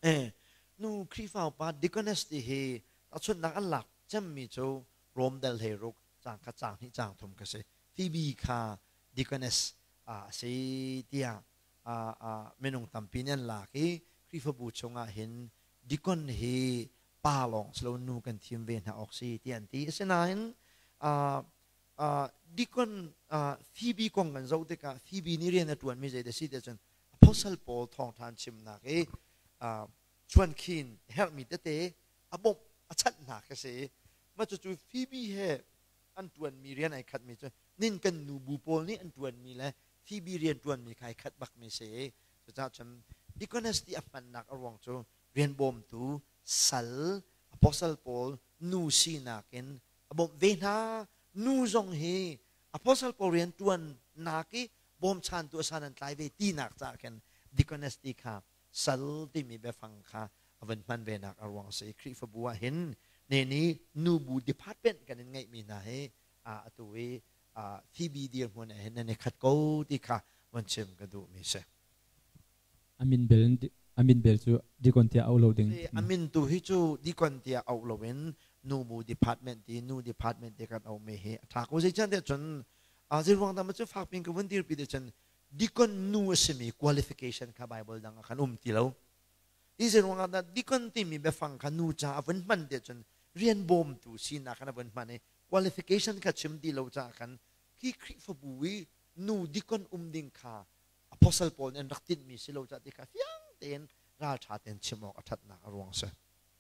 Eh, nu Khrihfa upa deaconess ti hi tahchunhnak an lak cemmi cu Rom dal hlei ruk cang kha cang hnih cang thum kha si. Phoebe kha deaconess a si tiah minung tampi nih an lak i Khrihfabu chungah hin deacon hi pa lawng si lo nu kan thim ve hna awk si tiah an ti. Asinain deacon Phoebe kong kan zoh tikah Phoebe nih rian a ṭuanmi zei dah si tiah cun Apostle Paul thawngṭha an chimnak i chuankhin herhmi tete a bawmh a chanh hna khi si. Mah cucu Phoebe he an ṭuanmi rian ai khatmi cu nin kan nu bu pawl nih an ṭuanmi le Phoebe rian ṭuanmi kha ai khat bakmi si. Cucaah cun deaconess ti a hmannak a ruang cu rian bawmtu sal apostle pawl nu sinak in a bawmh ve hna. Nu zong hi apostle pawl rian ṭuannak i bawmchantu a san an tlai ve tinak caah khin deaconess ti kha sal timi biafang kha a vun hman ve nak a ruang a si. Khrihfabu ah hin ne ni nubu department kan in ngeihmi hna hi atu i Phoebe dirhmun ah hin nan i khat ko ti kha vun chim ka duhmi si. Amin bel amin bel cu deacon tiah auh lo ding. Amin tu hi cu deacon tiah auh loin nubu department ti nu department ti kan auhmi hi a ṭha ko. Zeicahtiah cun zei ruang dah cu fak piin ka vun dirpi ti cun deacon nu a simi qualification kha Bible dang ah khan um ti lo. Hi zei ruangah dah deacon timi biafang kha nu ca a vun hman ti cun rian bawmtu sinak khan a vun hman i qualification kha chim ti lo caah khan khi Khrihfabu i nu deacon um ding kha apostle pawl nih an rak tinhmi si lo caah ti kha fiang tein ralṭha tein chim awk a ṭhatnak a ruang a si.